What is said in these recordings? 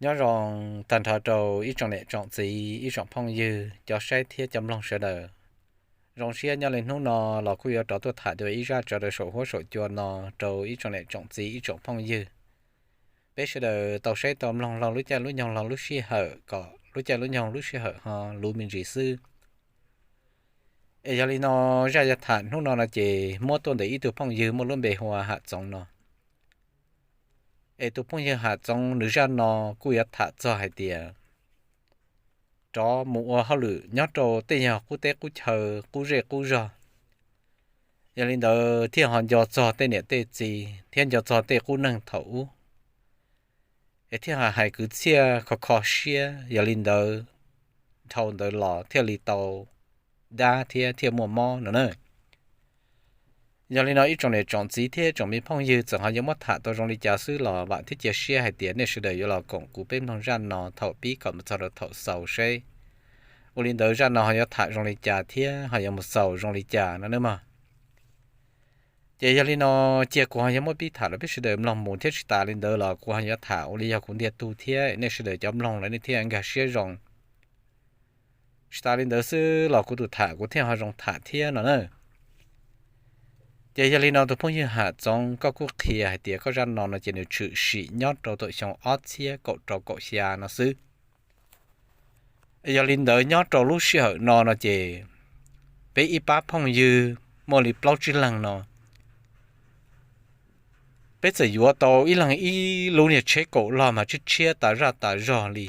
Nyob zoo tag nrho rau ib tsoom niam tsoom txiv, ib tsoom phooj ywg, cov saib thiab cov mloog sawv daws. Zoo siab nyob li hnub no los kuj yuav rov tuaj tham dua ib zaj tsov rau saum huab saum cua no rau ib tsoom niam tsoom txiv, ib tsoom phooj ywg, peb sawv daws tau saib tau mloog laug lub caij lub nyoog laug lub sij hawm kom lub caij lub nyoog lub sij hawm ho luv me ntsis xwb. Es yog li no, zaj yuav tham hnub no no ces muab tuaj ntawm ib tug phooj ywg muaj lub npe hu ua Ham Txoov no. Es tus phooj ywg Ham Txoov nws zaj no kuj yuav tham txog hais tias rov mus ua hauj lwm nyob rau tej yog qub teb qub chaw, qub zej qub zog. Yog li ntawd thiaj ho nco txog tej niam tej txiv thiab nco txog tej qub neeg thaum ub, es thiaj hais kwv txhiaj kho kho siab. Yog li ntawd, dhau ntawd los thiaj li tau dab thiab thiaj muaj mob no na. Yog li no ib tsoom niam tsoom txiv thiab tsoom me phooj ywg, txawm ho yuav muab tham tau zoo li cas xwb los vam thiab cia siab hais tias nej sawv daws yuav los koom kuv peb mloog zaj no thaum pib kom mus txog rau thaum xaus seb ua li ntawd zaj no ho yuav tham zoo li cas thiab ho yuav mus xaus zoo li cas no nawb mog. Ces yog li no, cia kuv ho yuav muab pib tham los peb sawv daws mloog mus thiab tsis tas li ntawd los kuv ho yuav tham ua li yog kuv ntiag tug thiab nej sawv daws cov mloog lawm nej thiaj nkag siab zoo. Tsis tas li ntawd xwb los kuv tus tham kuv thiaj ho zoo tham thiab no na. Ces yog li no tus phooj ywg Ham Txoov, koj kuj qhia hais tias koj zaj no no ces nws tshwm sim nyob rau thaum xyoo ob txhiab kaum rau kaum xya no xwb. Yog li ntawd nyob rau lub sij hawm no no ces peb ib pab phooj ywg muaj li plaub tsib leeg no, peb txawm yuav tau ib leeg ib lub niag tsheb kaum log mas tshiab tshiab tas zaj tas zog li.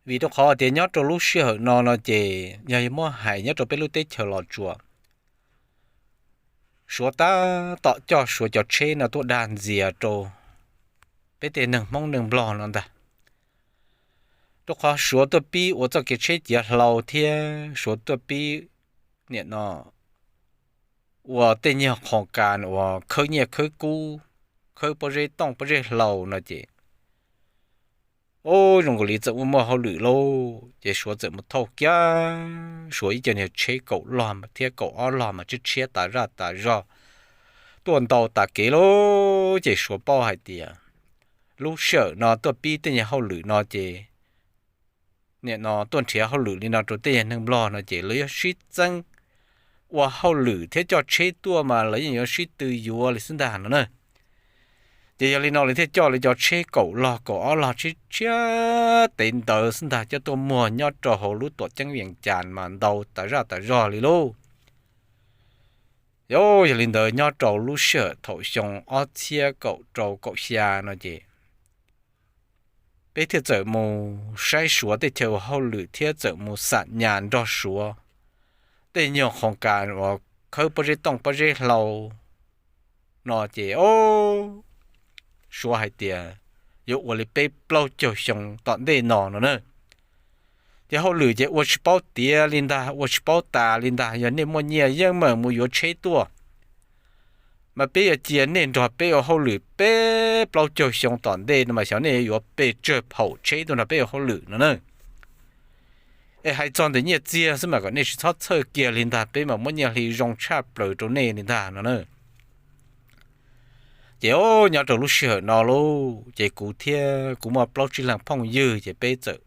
Vim rau qhov tias nyob rau lub sij hawm no no ces yog muab hais nyob rau peb lub teb chaws Los Tsuas, Suav tab tom coj Suav cov tsheb no tuaj dag ntxias rau peb tej neeg Hmoob neeg Nplog no ntag. Rau qhov Suav tuaj pib ua txoj kev tsheb ciav hlau thiab Suav tuaj pib nim no ua tej nyuag qhov kas uas khawb nyiaj khawb kub, khawb pob zeb tooj pob zeb hlau no ces, o, zoo nkaus li txawm muaj muaj hauj lwm lauj, ces Suav txawm mus thauj kiag Suav ib co niag tsheb kaum log thiab kaum ob log mas tshiab tshiab tas zaj tas zog tuaj ntau tas kev lauj. Ces Suav paub hais tias lub sij hawm no tuaj pib tej nyuag hauj lwm no ces nim no tuaj nrhiav hauj lwm li no rau tej nyuag neeg Nplog no ces lawv yuav sib txeeb ua hauj lwm thiab coj tsheb tuaj mas lawv yeej yuav sib tw yuav li xwb ntag no na. Ces yog li no lawv thiaj coj lawv cov tsheb kaum log kaum ob log tshiab tshiab tev ntawd xwb ntag coj tuaj muag nyob rau hauv lub tuam ceeb Vias Cas mas ntau tas zaj tas zog li lauj. Yog li ntawd nyob rau lub sij hawm thaum xyoo ob txhiab kaum rau kaum xya no ces peb thiaj txawm mus saib Suav tej chaw ua hauj lwm thiab txawm mus xam nyas nrog Suav tej nyuag qhov kas uas khawb pob zeb tooj pob zeb hlau no ces, o, Suav hais tias yuav ua li peb plaub caug xyoo tom ntej no no na. Ces hauj lwm ces ua tsis paub tiav li ntag, ua tsis paub tas li ntag. Yog nej muaj nyiaj yeej meem mus yuav tsheb tuaj, mas peb yuav cia nej nrog peb ua hauj lwm peb plaub caug xyoo tom ntej no mas xyov nej yuav pes tsawg phaum tsheb tuaj nrog peb ua hauj lwm no na. Es hais txog ntawm nyiaj txiag xwb mas kom nej tsis txhob txhawj kiag li ntag, peb mas muab nyiaj hli zoo tshaj plaws rau nej li ntag no na. Ces o, nyob rau lub sij hawm no lauj, ces kuv thiab kuv muaj plaub tsib leeg phooj ywg ces peb txawm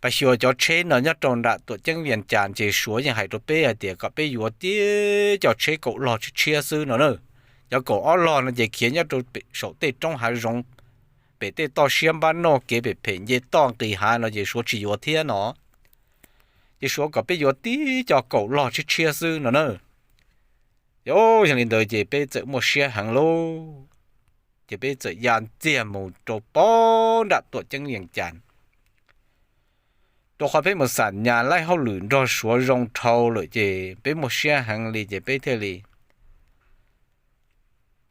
pais xyuas cov tsheb no nyob rau nram tuam ceeb Vias Cas ces Suav yeej hais rau peb hais tias kom peb yuav tib cov tsheb kaum log tshiab tshiab xwb no na. Cov kaum ob log no ces khiav nyob rau saum tej roob hav zoov, pem tej toj siab npab noj kev pem phem nce toj nqis hav no ces Suav tsis yuav thiab no. Ces Suav kom peb yuav tib cov kaum log tshiab tshiab xwb no na. Yog li ntawd ces peb txawm muaj siab heev lauj, ces peb txawm ya ntxiag mus rau pem nram tuam ceeb Vias Cas. Rau qhov peb mus xam nyas laij hauj lwm nrog Suav zoo dhau lawm ces peb muaj siab heev li ces peb thiaj li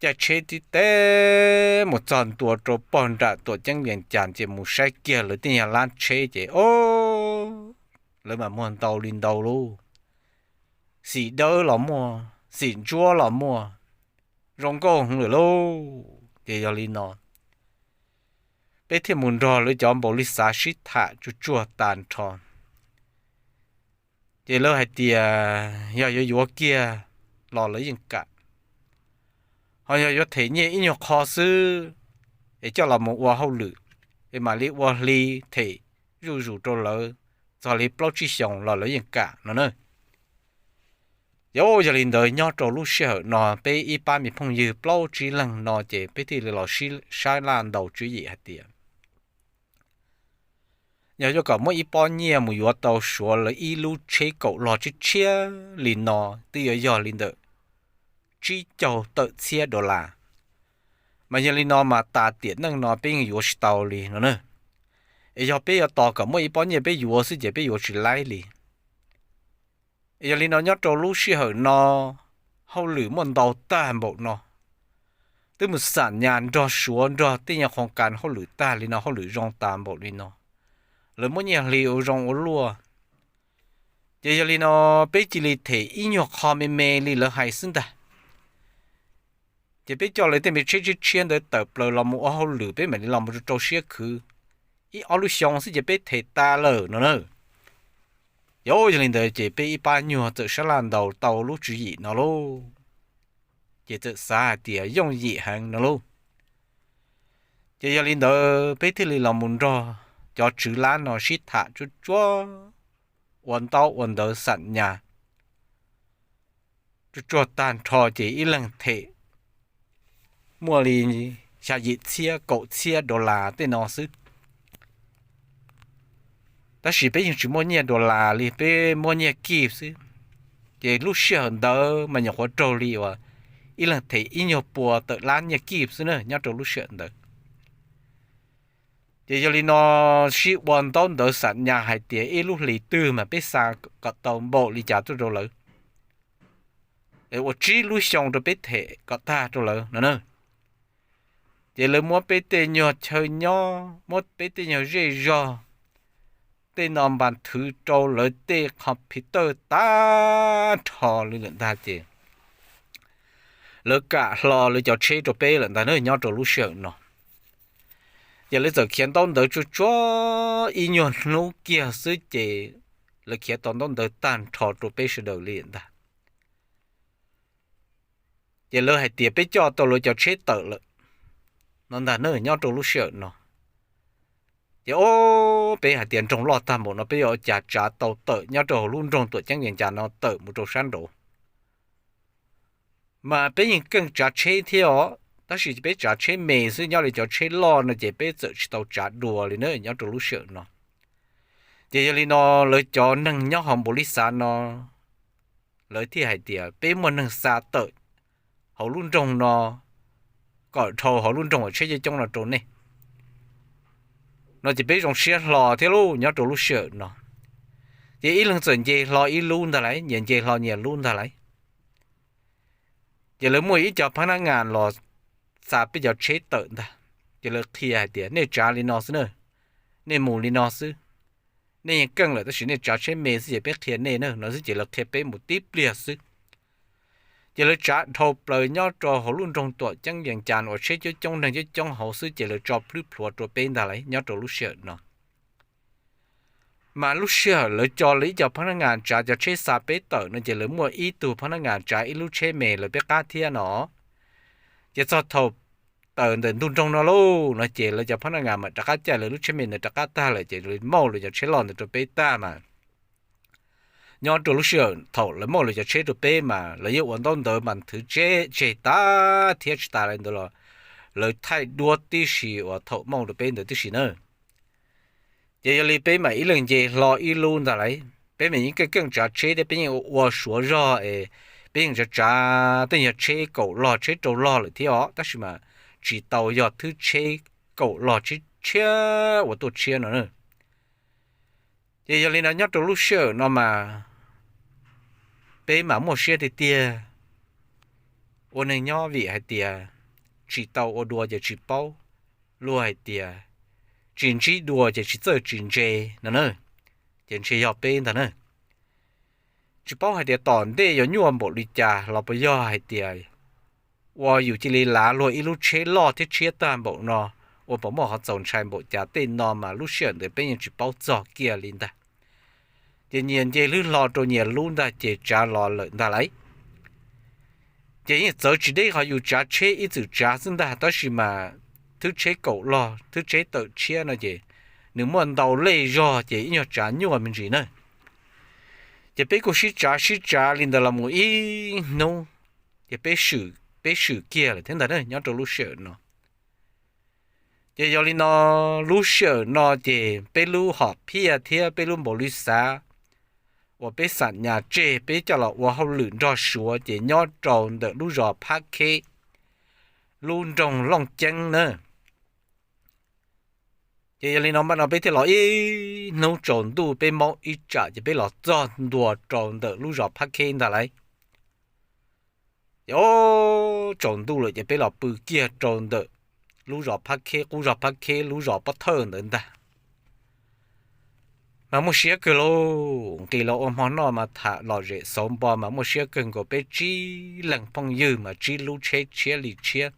caij tsheb tib teb mus txog ntua rau pem nram tuam ceeb Vias Cas ces mus saib kiag lawv tej nyuag lab tsheb ces o, lawv mas muag ntau li ntau lauj. Xim dawb los muaj, xim ntsuab los muaj, zoo nkauj heev lawm lauj. Ces yog li no peb thiaj mus nrog lawv cov npaum li xav sib tham tsuag tsuag tag nrho. Ces lawv hais tias yog yuav yuav kiag los lawv yeej kam, ho yog yuav them nyiaj ib nyuag qho xwb es coj los mus ua hauj lwm, es mam li ua hli them zuj zus rau lawv txog li plaub tsib xyoos los lawv yeej kam no na. Ces yog li ntawd nyob rau lub sij hawm no peb ib pab me phooj ywg plaub tsib leeg no ces peb thiaj li los sib sab laj ntaus tswv yim hais tias yog yuav kom muab ib pob nyiaj mus yuav tau Suav lawv ib lub tsheb kaum log tshiab tshiab li no twb yuav yog li ntawm tsib caug tawm txhiab dollar, mas yog li no mas tas tiam neej no peb yeej yuav tsis tau li no na. Es yog peb yuav tos kom muaj ib pob nyiaj peb yuav xwb ces peb yuav tsis laib li. Yog li no nyob rau lub sij hawm no hauj lwm muaj ntau tag npaum no, twb mus xam nyas nrog Suav nrog tej nyuag qhoo kas hauj lwm tag li no, hauj lwm zoo tas npaum li no, lawv muab nyiaj hli ua zoo ua luaj. Ces yog li no peb cia li them ib nyuag qho me me li lawv hais xwb ntag. Ces peb coj lawv tej me tsheb tshiab tshiab ntawd tawm plaws los mus ua hauj lwm, peb mam li los mus rau siab khwv, ib ob lub xyoo xwb ces peb them tas lawm no na. Yog, yog li ntawd ces peb ib pab nyuag txawm sab laj ntaus tau lub tswv yim no lauj, ces txawm xav hais tias yooj yim heev no lauj. Ces yog li ntawd peb thiaj li los mus nrog cov tswv lab no sib tham tsuag tsuag, ua ntaub ua ntawv xam nyas tsuag tsuag tag nrho ces ib leeg them muaj li xya yim txhiab kaum txhiab dollar tej no xwb. Tab sis peb yeej tsis muaj nyiaj dollar li, peb muaj nyiaj kib xwb. Ces lub sij hawm ntawd mas nyuam qhuav raug li uas ib leeg them ib nyuag pua tawm lab nyiaj kib xwb na nyob rau lub sij hawm ntawd. Ces yog li no sib ua ntaub ntawv xam nyas hais tias ib lub hlis twg mas peb xa kom tau npaum li cas tuaj rau lawv, ua tsib lub xyoo rau peb them kom tag rau lawv no na. Ces lawv muab peb tej nyuag chaw nyob, muab peb tej nyuag zej zog, tej no npas thwv rau lawv tej computer tag nrho li lawm ntag ces lawv kam hlo lawv cov tsheb rau peb lawm ntag na nyob rau lub sij hawm no. Ces lawv txawm khiav ntaub ntawv tsuag tsuag ib nyuag hnub kiag xwb ces lawv khiav tau ntaub ntawv tag nrho rau peb sawv daws li ntag. Ces lawv hais tias peb coj tau lawv cov tsheb tawm lawm no ntag na nyob rau lub sij hawm no. Ces o, peb hais tias nroog loj tag npaum no peb yuav ua cas tsav tau tawm nyob rau hauv lub nroog Tuam Ceeb Vees Cas no tawm mus rau sab nraud. Mas peb yeej keej tsav tsheb thiab os, tab sis peb tsav tsheb me xwb, nyob li cov tsheb loj no ces peb txawm tsis tau tsav dua li na nyob rau lub sij hawm no. Ces yog li no lawv cov neeg nyob hauv npaum li xav no lawv thiaj hais tias peb muaj neeg xa tawm hauv lub nroog no kom dhau hauv lub nroog uas tsheb coob coob no rau nej no ces peb zoo siab hlo thiab lauj nyob rau lub sij hawm no. Ces ib leeg txawm nce hlo ib lub ntag lauj, nyias nce hlo nyias lub ntag lauj. Ces lawv muaj ib co phab nab ngas los xa peb cov tsheb tawm ntag. Ces lawv qhia hais tias nej tsav li no xwb na, nej mus li no xwb. Nej yeej keej lawm tab sis nej tsav tsheb me xwb ces peb qhia nej na no xwb ces lawv qhia peb mus tib pliag xwb. Ces lawv tsav dhau plaws nyob rau hauv lub nroog Tuam Ceeb Vees Cas uas tsheb coob coob neeg coob coob hauv xwb ces lawv tso plhwb plhuav rau peb ntag lauj nyob rau lub sij hawm no. Mas lub sij hawm lawv coj lawv ib co phab nab ngas tsav cov tsheb xa peb tawm no ces lawv muaj ib tug phab nab ngas tsav ib lub tsheb me lawv peb qab thiab no. Ces txog thaum tawm ntawm ntug nroog no lauj no ces lawv cov phab nab ngas mam rov qab caij lawv lub tsheb me ntawd rov qab tag lawm ces lawv mauj lawv cov tsheb loj ntawd rau peb tag mas nyob rau lub sij hawm thaum lawv mauj lawv cov tsheb rau peb mas lawv yeej ua ntaub ntawv mas thwv tseg tseg tag thiab tsis tas li ntawd los lawv thaij duab tib si uas thaum mauj rau peb ntawd tib si na. Ces yog li peb mam ib leeg nce hlo ib lub ntag lauj, peb mas yeej keej keej tsav tsheb thiab peb yeej ua ua suav zog es peb yeej tsav tsav tej yog tsheb kaum log tsheb rau log lawm thiab os tab sis mas tsis tau yog thwb tsheb kaum log tshiab ua tuaj tshiab no na. Ces yog li no nyob rau lub sij hawm no mas peb mas muaj siab tiag tiag ua neeg nyob vim hais tias tsis tau ua dua ces tsis paub, luag hais tias tsis ntsib dua ces tsis txawj tsis ntse no na. Ces ntshe yog peb ntag na. Tsis paub hais tias tom ntej yuav nyuaj npaum li cas los puas yog hais tias ua yus cia li lav luag ib lub tsheb loj thiab tshiab tag npaum no, ua puas muaj qhov txaus ntshai npaum cas tej no mas lub sij hawm ntawd peb yeej tsis paub txog kiag li ntag. Ces nyias nce lub hlo rau nyias lub ntag ces tsav los lawm ntag lauj. Ces yeej txawv tsis deb qhov yus tsav tsheb ib txwm tsav xwb ntag tab sis mas thwb tsheb kaum log, thwb tsheb tawm tshiab no ces nws muaj ntau lej zog ces ib nyuag tsav nyuaj me ntsis na. Ces peb kuj sib tsav sib tsav li ntawd los mus ib hnub, ces peb swm kiag lawm thiab ntag na nyob rau lub sij hawm no. Ces yog li no, lub sij hawm no ces peb lub hom phiaj thiab peb lub npaum li xav uas peb xam nyas tseg peb coj los ua hauj lwm nrog Suav ces nyob rau ntawm lub zos Phab Kheb, lub nroog Looj Ceeb na. Ces yog li no mas no peb thiaj los ib hnub tsaus ntuj peb maub ib tsam ces peb los txog ntua rau ntawm lub zos Phab Kheb ntag lauj. Ces o, tsaus ntuj lawm ces peb los pw kiag rau ntawm lub zos Phab Kheb, qub zos Phab Kheb lub zos pob thawj ntawd ntag. Mas muaj siab kawg lauj, nqis los ua hmo noj mas tham lom zem xauv npo mas muaj siab kawg nkaus, peb tsib leeg phooj ywg mas tsib lub tsheb tshiab li tshiab.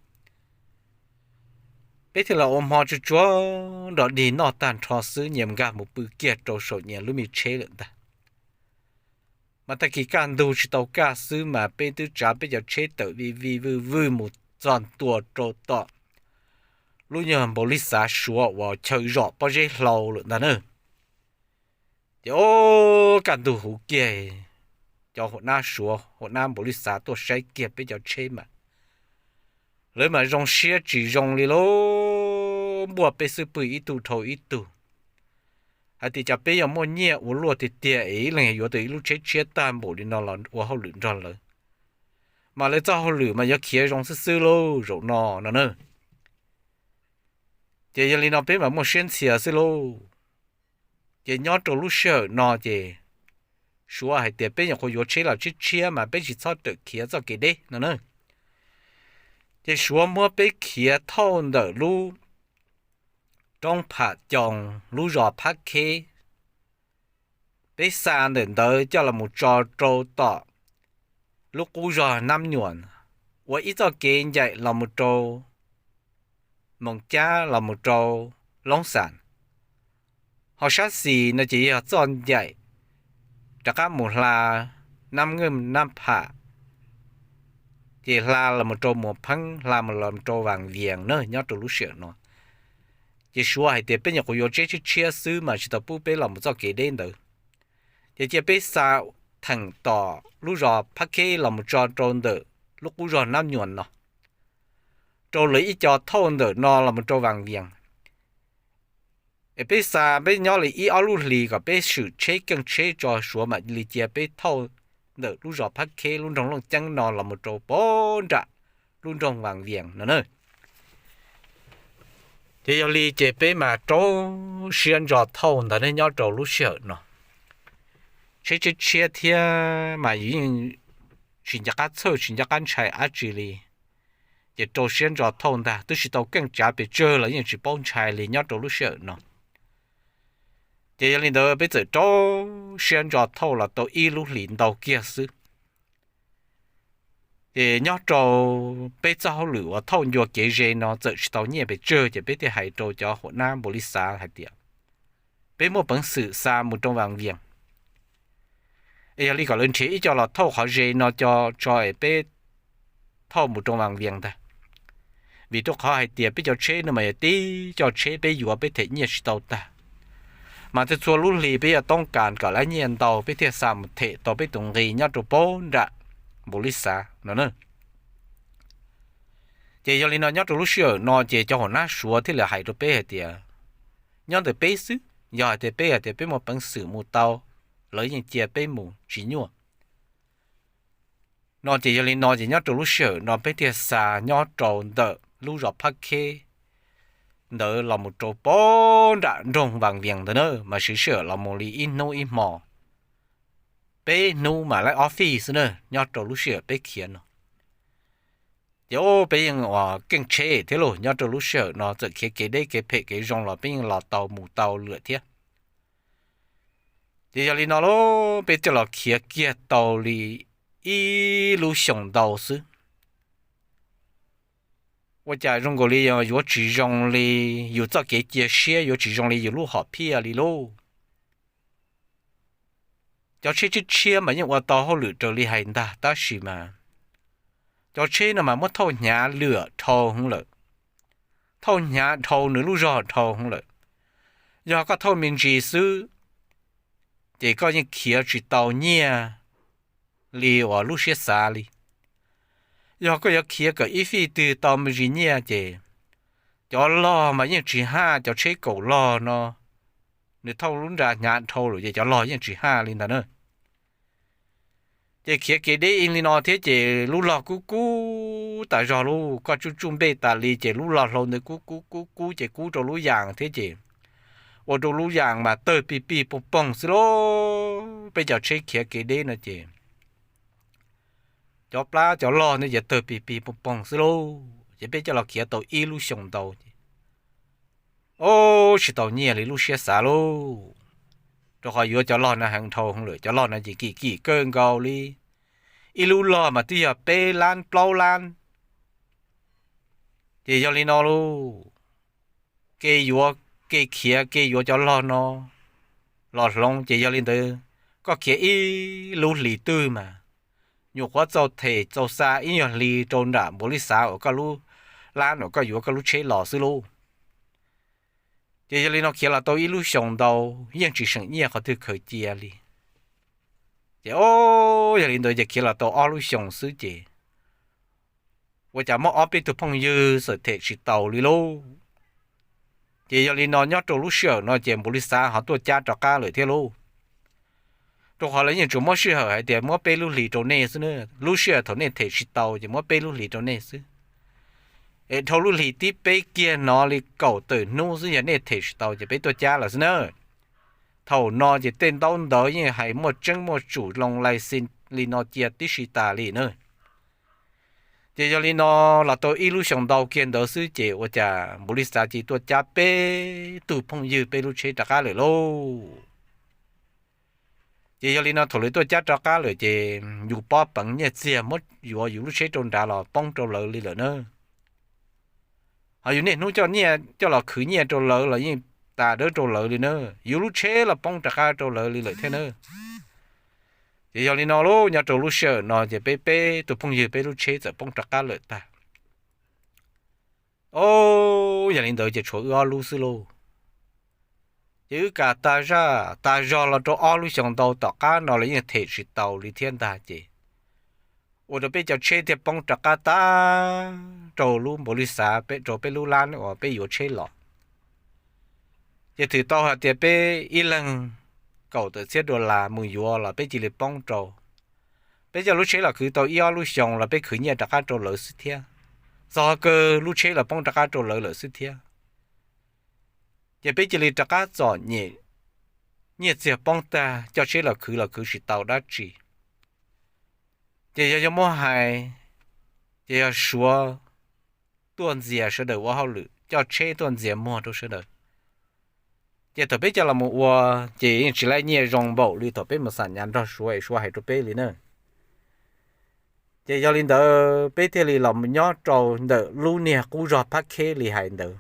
Peb thiaj los ua hmo tsuag tsuag nrog dig noj tag nrho xwb nyias nkag mus pw kiag rau saum nyias lub me tsheb lawm ntag. Mas tag kis kaj ntug tsis tau kaj xwb mas peb twb tsav peb cov tsheb tawm vij vij vwj vwj mus txog ntua rau tom lub nyuag npaum li xav Suav uas chaw zom pob zeb hlau lawm ntag na. Ces o, kaj ntug huv kiag, cov hua nab Suav hua nab npaum li xav tuaj saib kiag peb cov tsheb mas lawv mas zoo siab tsis zoo li lauj, npuaj peb xub pwg ib tug dhau ib tug hais tias cas peb yog muaj nyiaj ua luaj tiag tiag es ib leeg yuav tau ib lub tsheb tshiab tag npaum li no los ua hauj lwm nrog lawv, mas lawv txoj hauj lwm mas yuav khiav zoo xwb xwb lauj zaum no no na. Ces yog li no peb mas muaj siab ntxhias xwb lauj. Ces nyob rau lub sij hawm no ces Suav hais tias peb nyuam qhuav yuav tsheb los tshiab tshiab mas peb tsis txhob rawm khiav txoj kev deb no na. Ces Suav muab peb khiav thauj ntawm lub roob Pham Coos lub zos Phab Kheb, peb xa ntawm ntawd coj los mus tso rau tom lub qub zog Nab Nyuam, ua ib txoj kev ncaim los mus rau Moos Cab los mus rau Loob Xam. Ho sab xis no ces yog txoj ncaim rov qab mus hla Nab Nkeej Nab Pham, ces hla los mus rau Muas Pheeb, hla los rau Vaas Vias na nyob rau lub sij hawm no. Ces Suav hais tias peb nyuam qhuav yuav tsheb tshiab tshiab xwb mas tsis tau pub peb los mus txoj kev deb ntawd. Ces cia peb xa theem tom lub zos Phab Kheb los mus tso rau ntawm lub qub zog Nab Nyuam no, rau lawv ib co thauj ntawm no los mus rau Vaas Vias. Es peb xa peb nyob li ib ob lub hlis kom peb swm tsheb keej tsheb tso Suav mam li cia peb thauj ntawm lub zos Phab Kheb lub nroog Looj Ceeb no los mus rau pem nram lub nroog Vaas Vias no na. Ces yog li ces peb mas rau siab ntso thauj ntawd ne nyob rau lub sij hawm no. Tsheb tshiab tshiab thiab mas yus yeej tsis nco qab txhawj tsis nco qab ntshai dab tsi li. Ces rau siab ntso thauj ntag, twb tsis tau keej tsav pes tsawg los yeej tsis paub ntshai li nyob rau lub sij hawm no. Ces yog li ntawd peb txawm rau siab ntso thauj los tau ib lub hlis ntau kiag xwb. Ces nyob rau peb txoj hauj lwm uas thauj ncua kev ze no txawm tsis tau nyiaj pes tsawg ces peb thiaj hais rau cov hua nab npau li xav hais tias peb muaj peev xwm xa mus rau Vaas Vias. Es yog li kom lawv nrhiav ib co los thauj qhov ze no tso es peb thauj mus rau Vaas Vias ntag. Vim rau qhov hais tias peb cov tsheb no mas yog tib co tsheb peb yuav peb them nyiaj tsis tau tag. Mas txhua txhua lub hlis peb yuav toob kas kom lab nyiaj ntau peb thiaj xa mus them tau peb tus nqi nyob rau pem nram npau li xav no na. Ces yog li no nyob rau lub sij hawm no ces cov hua nab Suav thiaj li hais rau peb hais tias nyob ntawm peb xwb, yog hais tias peb hais tias peb muaj peev xwm mus tau, lawv yeej cia peb mus tsis nyuaj. No ces yog li no ces nyob rau lub sij hawm no peb thiaj xa nyob rau ntawm lub zos Phab Kheb ntawd los mus rau pem nram nroog Vaas Vias ntawd na, mas siv sij hawm los mus li ib hnub ib hmo, peb hnub mam laib ob fij xwb na nyob rau lub sij hawm peb khiav no. Ces peb yeej ua keej tsheb thiab lauj, nyob rau lub sij hawm no txawm khiav kev deb kev phem kev zoo los peb yeej los tau mus tau lawm thiab. Ces yog li no lauj, peb thiaj los khiav kiag tau li ib lub xyoos ntau xwb. Ua cas zoo nkaus li yuav tsis zoo li yus txoj kev cia siab, yuav tsis zoo li yus lub hom phiaj li lauj. Cov tsheb tshiab tshiab mas yeej ua tau hauj lwm raws li hais ntag, tab sis mas cov tsheb no mas muab thauj hnyav lwam dhau hwv lawm. thauj hnyav dhau nws lub zog dhau lawm. Yog koj thauj me ntsis xwb, ces koj yeej khiav tsis tau nyiaj li uas lub siab xav li. Yog koj yuav khiav kom ib fij twg tau me ntsis nyiaj ces cov log mas yeej tsis haj, cov tsheb kaum log no nws thauj lub nra hnyav dhau lawm ces cov log yeej tsis haj li ntag na. Ces khiav kev deb ib li no thiab ces lub log kub kub tas zog lauj, koj tsuj tsuj npej tas li ces lub log hlau ntawd kub kub kub kub ces kub rau lub yas thiab ces ua rau lub yas mas tawg pig pig poog poog xwb lauj. Peb cov tsheb khiav kev deb no ces cov plab cov log ntawd ces tawg pig pig poog poog xwb lauj. Ces peb coj los khiav tau ib lub xyoos ntau ces, o, tsis tau nyiaj li lub siab xav lauj, rau qhov yuav cov log no heev dhau lawm, cov log no ces kim kim kawg nkaus li, ib lub log mas twb yog peb lab plaub lab. Ces yog li no lauj, kev yuav, kev khiav kev yuav cov log no los hloov ces yog li ntawd, koj khiav ib lub hlis twg mas nyuam qhuav txaus them txaus xa ib nyuag hli rau nram npaum li xav uas koj lub lab uas koj yuav koj lub tsheb los xwb lauj. Ces yog li no khiav los tau ib lub xyoos ntau yeej tsis seem nyiaj qhov twg khaws cia li. Ces o, yog li ntawd ces khiav los tau ob lub xyoos xwb ces ua cas muaj ob peb tug phooj ywg txawm them tsis taus li lauj. Ces yog li no nyob rau lub sij hawm no ces npaum li xav ho tuaj cab rov qab lawm thiab lauj. Rau qhov lawv yeej tsuas muab sij hawm hais tias muab peb lub hlis rau nej xwb na, lub sij hawm thaum nej them tsis tau ces muab peb lub hlis rau nej xwb. Es dhau lub hlis tib peb kiag no li kaum tawm hnub xwb yog nej them tsis tau ces peb tuaj cab lawm xwb na. Thaum no ces tej ntaub ntawv yeej hais muaj tseeb muaj tsum loo lais xi li no cia tib si tas li na. Ces yog li no los tau ib lub xyoos ntau kiag ntawd xwb ces ua cas npaum li xav ces tuaj cab peb tug phooj ywg peb lub tsheb rov qab lawm lauj. Ces yog li no thaum lawv tuaj cab rov qab lawm ces yus pob peev nyiaj txiag muab yuav yus lub tsheb rau nrad los poob rau lawv li lawm na. Ho yus niaj hnub coj nyiaj coj los khwv nyiaj rau lawv los yeej tas dawb rau lawv li na. Yus lub tsheb los poob rov qab rau lawv li lawm thiab na. Ces yog li no lauj, nyob rau lub sij hawm no ces peb peb tus phooj ywg peb lub tsheb txawm poob rov qab lawm tag. O, yog li ntawd ces tshuav wb ob lub xwb lauj. Ces wb kam tas zaj tas zog los rau ob lub xyoos ntau tom qab no los yeej them tsis tau li thiab ntag ces ua rau peb cov tsheb thiaj poob rov qab tag rau lub npaum li xav rau peb lub lab uas peb yuav tsheb los. Ces twb tau hais tias peb ib leeg kaum tawm txhiab dollar mus yuav los peb cia li poob rau. Peb coj lub tsheb los khwv tau ib ob lub xyoos los peb khwv nyiaj rov qab rau lawv xwb thiab. Txog kawg lub tsheb los poob rov qab rau lawv lawm xwb thiab. Ces peb cia li rov qab txom nyem, nyiaj txiag poob tag, coj tsheb los khwv los khwv tsis tau dab tsi. Ces yog yuav muab hais, ces yog Suav tuaj ntxias sawv daws ua hauj lwm, coj tsheb tuaj ntxias muag rau sawv daws. Ces thaum peb coj los mus ua, ces yeej tsis laib nyiaj zoo npaum li thaum peb mus xam nyas nrog Suav es Suav hais rau peb li na. Ces yog li ntawd peb thiaj li los mus nyob rau ntawm lub niag qub zog Phab Kheb li hais ntawd.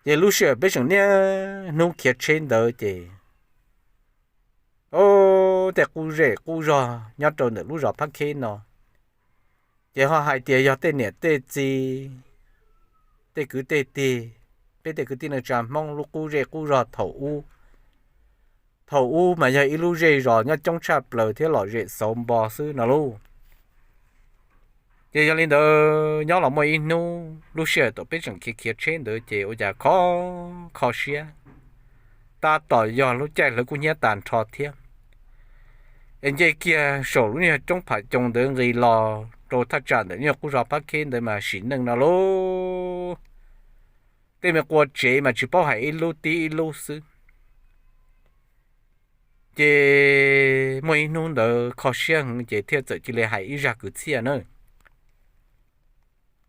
Ces lub sij hawm peb tseem niaj hnub khiav tsheb ntawd ces, o, tej qub zej qub zog nyob rau ntawm lub zos Phab Kheb no, ces ho hais tias yog tej niam tej txiv, tej kwv tej tij, peb tej kwv tij neej tsa Hmoob lub qub zej qub zog thaum ub. Thaum ub mas yog ib lub zej zos nyob coob tshaj plaws thiab lom zem xauv npo xwb no lauj. Ces yog li ntawd nyob los muaj ib hnub lub sij hawm thaum peb tseem khiav khiav tsheb ntawd ces ua cas kho, kho siab, tab tom yog lub caij hlawv kub hnyiab tag nrho thiab. Es nce kiag saum lub niag roob Pham Coo ntawd nqis los rau thaj tsam ntawm niag qub zos Phab Kheb ntawd mas sim neej no lauj, tej me qua tsev mas tsis paub hais ib lub tib ib lub xwb. Ces muaj ib hnub ntawd kho siab heev ces thiaj txawm cia li hais ib zag kwv txhiaj na.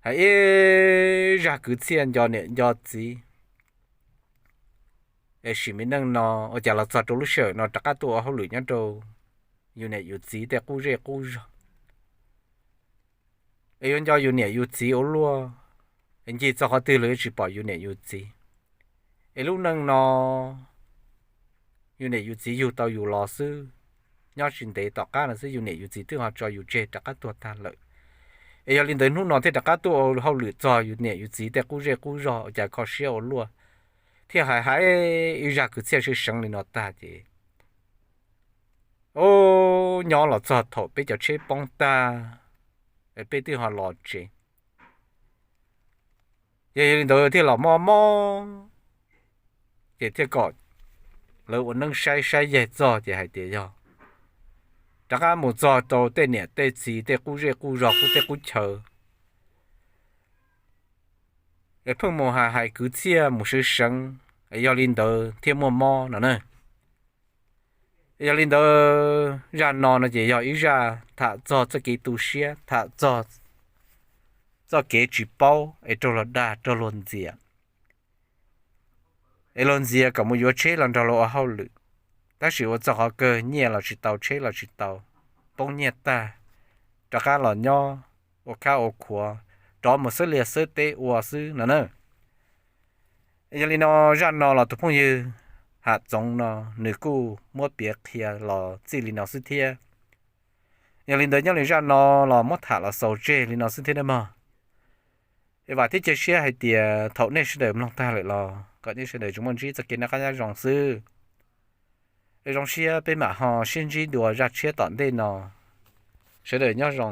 Hais ib zag kwv txhiaj nco niam nco txiv, es sim me neej no ua cas los txog rau lub sij hawm no rov qab tuaj ua hauj lwm nyob rau yus niam yus txiv tej qub zej qub zog. Es yuav nco yus niam yus txiv ua luaj, es ncig txog qhov twg los yuav tsis pom yus niam yus txiv. Es lub neej no yus niam yus txiv yug tau yus los xwb, nyob tsis ntev tom qab no xwb yus niam yus txiv twb ho tso yus tseg rov qab tuag tag lawm. Es yog li ntawd hnub no thiaj rov qab tuaj ua hauj lwm txog yus niam yus txiv tej qub zej qub zog ua cas kho siab ua luaj, thiaj hais hais ib zaj kwv txhiaj seev seev li no tag ces ub, nyob los txog thaum peb cov tsheb poob tag, peb twb ho los tsev. Yog li ntawd thiaj los mob mob, ces thiaj kom lawv ua neeb saib saib yaig txog ces hais tias yog rov qab mus txog rau tej niam tej txiv tej qub zej qub zog qub teb qub chaw, es pheej mus hais hais kwv txhiaj mus seev seev, yog li ntawd thiaj muaj mob no na. Yog li ntawd zaj no no ces yog ib zaj tham txog txoj kev tu siab, tham txog txoj kev tsis paub es raug luag dag raug luag ntxias, es luag ntxias kom mus yuav tsheb los nrog luag ua hauj lwm, tab sis ua txog qhov kawg nyiaj los tsis tau tsheb los tsis tau, poob nyiaj tag, rov qab los nyob ua khab ua khuav, rov mus xwb liaj xwb teb ua xwb no na. Yog li no zaj no los tus phooj ywg Ham Txoov no nws kuj muab piav qhia los txij li no xwb thiab. Yog li ntawd nyob li zaj no los muab tham los xaus tseg li no xwb thiab nawb mog. Es vam thiab cia siab hais tias thaum nej sawv daws mloog tag lawm los kom nej sawv daws tsuas muaj ntsib txoj kev noj qab nyob zoo xwb. Es zoo siab peb mam ho sib ntsib dua zaj tshiab tom ntej no. Sawv daws nyob zoo.